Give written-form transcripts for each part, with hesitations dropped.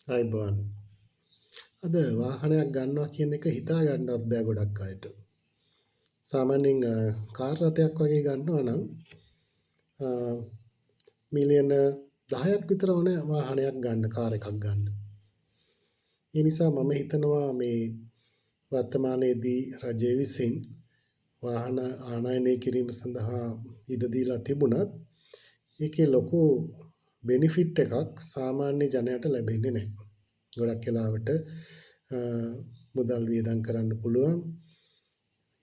ආයුබෝවන්. අද වාහනයක් ගන්නවා කියන එක හිතා ගන්නවත් බෑ ගොඩක් අයට. සාමාන්‍යයෙන් කාර් රථයක් වගේ ගන්නවා නම් මිලියන 10ක් විතර ඕන වාහනයක් ගන්න, කාර් එකක් ගන්න. ඒ නිසා මම හිතනවා මේ වර්තමානයේදී රජය විසින් වාහන ආනයනය කිරීම සඳහා ඉඩ දීලා තිබුණත් ඒකේ ලොකු බෙනිෆිට් එකක් සාමාන්‍ය ජනයාට ලැබෙන්නේ නැහැ. ගොඩක් වෙලාවට මුදල් වියදම් කරන්න පුළුවන්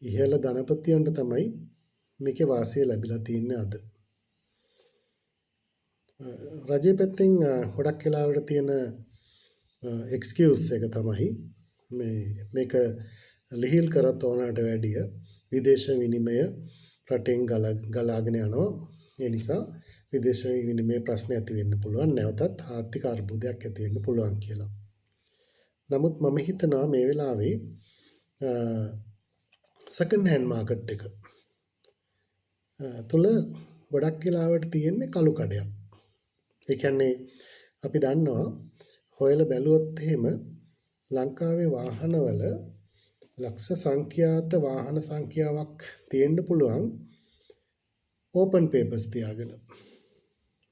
ඉහළ ධනපතියන්ට තමයි මේකේ වාසිය ලැබිලා තියෙන්නේ අද. රජයේ පැත්තෙන් ගොඩක් වෙලාවට තියෙන එක්ස්කියුස් එක තමයි මේක ලිහිල් කරත් ඕනකට වැඩිය විදේශ විනිමය රටෙන් ගලාගෙන යනවා. ඒ නිසා විදේශ විනිමය ප්‍රශ්න ඇති වෙන්න පුළුවන්. නැවතත් ආර්ථික අර්බුදයක් ඇති වෙන්න පුළුවන් කියලා. නමුත් මම හිතනවා මේ වෙලාවේ සෙකන්ඩ් හෑන්ඩ් මාකට් එක තුල ගොඩක් වෙලාවට තියෙන්නේ කළු කඩයක්. ඒ කියන්නේ අපි දන්නවා හොයලා බැලුවොත් එහෙම ලංකාවේ වාහනවල ලක්ෂ සංඛ්‍යාත වාහන සංඛ්‍යාවක් තියෙන්න පුළුවන් ඕපන් පේපර්ස් තියාගෙන.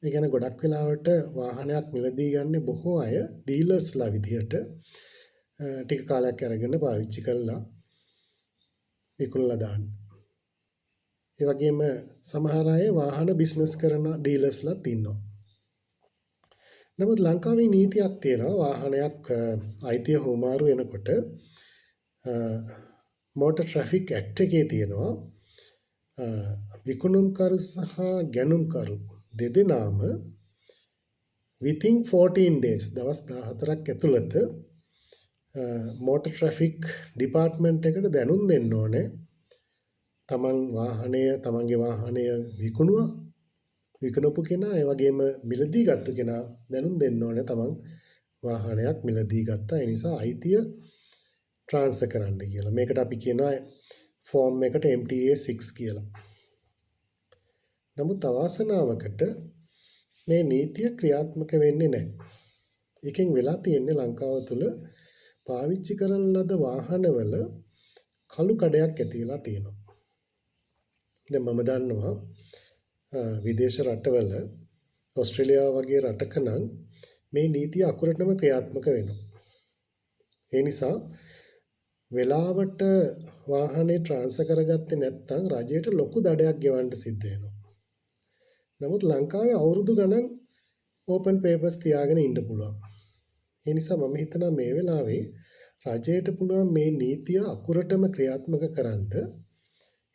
ඒ කියන්නේ ගොඩක් වෙලාවට වාහනයක් මිලදී ගන්න බොහෝ අය ඩීලර්ස්ලා විදිහට ටික කාලයක් අරගෙන පාවිච්චි කරලා විකුණලා දාන්න. ඒ වගේම සමහර අය වාහන බිස්නස් කරන ඩීලර්ස්ලාත් ඉන්නවා. නමුත් ලංකාවේ නීතියක් තියෙනවා වාහනයක් අයිතිය හුවමාරු වෙනකොට මෝටර් ට්‍රැෆික් ඇක්ට් එකේ තියෙනවා විකුණුම්කරු සහ ගැනුම්කරු දෙදෙනාම within 14 days දවස් 14ක් ඇතුළත මෝටර් ට්‍රැෆික් ඩිපාර්ට්මන්ට් එකට දැනුම් දෙන්න ඕනේ තමන් වාහනය තමන්ගේ වාහනය විකුණුවා විකුණපු කෙනා, ඒ වගේම මිලදී ගත්තු කෙනා දැනුම් දෙන්න ඕනේ තමන් වාහනයක් මිලදී ගත්තා, ඒ නිසා අයිතිය ට්‍රාන්ස්ෆර් කරන්න කියලා. මේකට අපි කියනවා ෆෝම් එකට MTA 6 කියලා. නමුත් අවාසනාවකට මේ නීතිය ක්‍රියාත්මක වෙන්නේ නැහැ. ඒකෙන් වෙලා තියෙන්නේ ලංකාව තුළ පාවිච්චි කරන ලද වාහනවල කළු කඩයක් ඇති වෙලා තියෙනවා. දැන් මම දන්නවා විදේශ රටවල ඔස්ට්‍රේලියාව වගේ රටක නම් මේ නීතිය අකුරටම ක්‍රියාත්මක වෙනවා. ඒ නිසා වෙලාවට වාහනේ ට්‍රාන්ස්ෆර් කරගත්තේ නැත්නම් රජයට ලොකු දඩයක් ගෙවන්න සිද්ධ වෙනවා. නමුත් ලංකාවේ අවුරුදු ගණන් ඕපන් පේපර්ස් තියාගෙන ඉන්න පුළුවන්. ඒ නිසා මම හිතනවා මේ වෙලාවේ රජයට පුළුවන් මේ නීතිය අකුරටම ක්‍රියාත්මක කරන්න.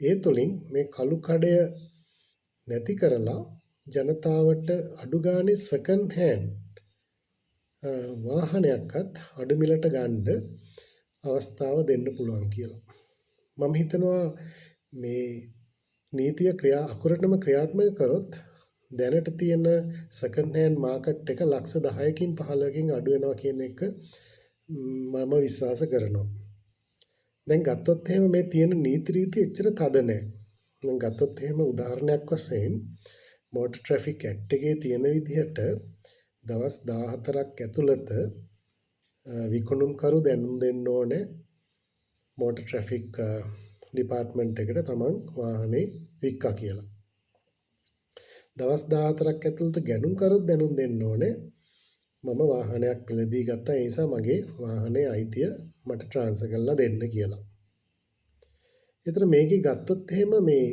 ඒ තුළින් මේ කළු කඩය නැති කරලා ජනතාවට අඩු ගානේ සෙකන්ඩ් හෑන්ඩ් වාහනයක්වත් අඩු මිලට ගන්න අවස්ථාව දෙන්න පුළුවන් කියලා. මම හිතනවා මේ නීතිය අකුරටම ක්‍රියාත්මක කරොත් දැනට තියෙන සෙකන්ඩ් හෑන්ඩ් මාකට් එක ලක්ෂ 10කින් 15කින් අඩු වෙනවා කියන එක මම විශ්වාස කරනවා. දැන් ගත්තොත් එහෙම මේ තියෙන නීති රීති එච්චර තද නෑ. දැන් ගත්තොත් එහෙම උදාහරණයක් වශයෙන් මෝටර් ට්‍රැෆික් ඇක්ට් එකේ තියෙන විදිහට දවස් 14ක් ඇතුළත විකුණුම්කරු දැනුම් දෙන්න ඕනේ මෝටර් ට්‍රැෆික් ඩිපාර්ට්මන්ට් එකට තමන් වාහනේ වික්කා කියලා. දවස් 14ක් ඇතුළත ගැනුම්කරුත් දැනුම් දෙන්න ඕනේ මම වාහනයක් මිලදී ගත්තා, ඒ නිසා මගේ වාහනේ අයිතිය මට ට්‍රාන්ස්ෆර් කරලා දෙන්න කියලා. ඒතර මේකේ ගත්තොත් එහෙම මේ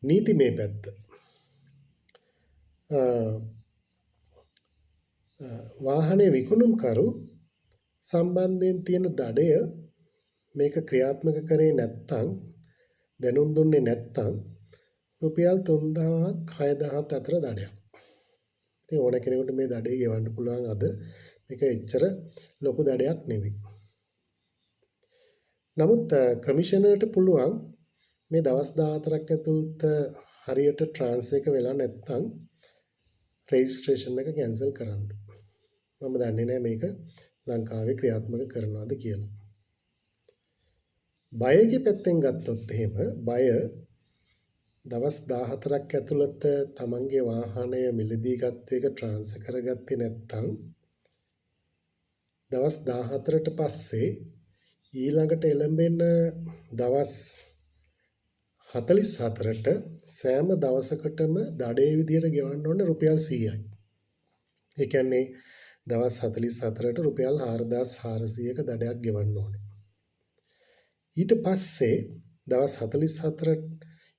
නීතිමය පැත්ත වාහනේ විකුණුම්කරු සම්බන්ධයෙන් තියෙන දඩය මේක ක්‍රියාත්මක කරේ නැත්නම්, දැනුම් දුන්නේ නැත්නම් රුපියල් 3000ක් 6000ක් අතර දඩයක්. ඉතින් ඕන කෙනෙකුට මේ දඩේ ගෙවන්න පුළුවන් අද. මේක එච්චර ලොකු දඩයක් නෙවෙයි. නමුත් කමිෂනර්ට පුළුවන් මේ දවස් 14ක් ඇතුළත හරියට ට්‍රාන්ස්ෆර් එක වෙලා නැත්නම් රෙජිස්ට්‍රේෂන් එක කැන්සල් කරන්න. මම දන්නේ නෑ මේක ලංකාවේ ක්‍රියාත්මක කරනවද කියලා. බයගේ පැත්තෙන් ගත්තොත් එහෙම බය දවස් 14ක් ඇතුළත තමන්ගේ වාහනය මිලදී ගත්ත එක ට්‍රාන්ස්ෆර් කරගත්තේ නැත්නම් දවස් 14ට පස්සේ ඊළඟට එළඹෙන දවස් 44ට සෑම දවසකටම දඩේ විදියට ගෙවන්න ඕනේ රුපියල් 100යි. ඒ කියන්නේ දවස් 44ට රුපියල් 4400ක දඩයක් ගෙවන්න ඕනේ. ඊට පස්සේ දවස් 44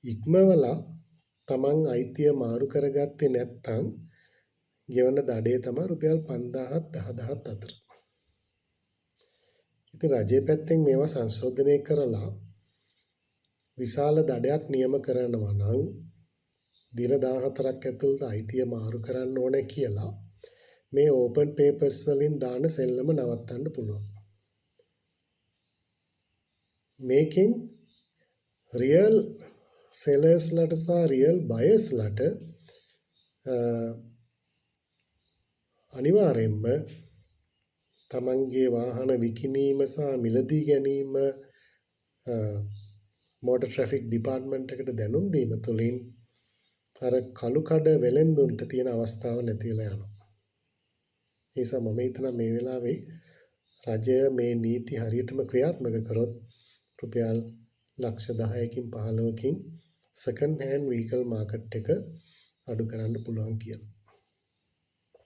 ඉක්මවලා තමන් අයිතිය මාරු කරගත්තේ නැත්නම් ගෙවන දඩේ තමයි රුපියල් 5000ත් 10,000ත් අතර. ඉතින් රජයේ පැත්තෙන් මේවා සංශෝධනය කරලා විශාල දඩයක් නියම කරනවා නම් දින 14ක් ඇතුළත අයිතිය මාරු කරන්න ඕනේ කියලා මේ ඕපන් පේපර්ස් වලින් දාන සෙල්ලම නවත්තන්න පුළුවන්. මේකෙන් රියල් සෙලර්ස්ලට සහ රියල් බයර්ස්ලට අනිවාර්යෙන්ම තමන්ගේ වාහන විකිණීම සහ මිලදී ගැනීම මෝටර් ට්‍රැෆික් ඩිපාර්ට්මන්ට් එකට දැනුම් දීම තුළින් අර කළු කඩ වෙළෙන්දුන්ට තියෙන අවස්ථාව නැති වෙලා යනවා. ඒ නිසා මම හිතනවා මේ වෙලාවේ රජය මේ නීති හරියටම ක්‍රියාත්මක කරොත් රුපියල් ලක්ෂ 10කින් 15කින් සෙකන්ඩ් හෑන්ඩ් වීකල් මාකට් එක අඩු කරන්න පුළුවන් කියලා.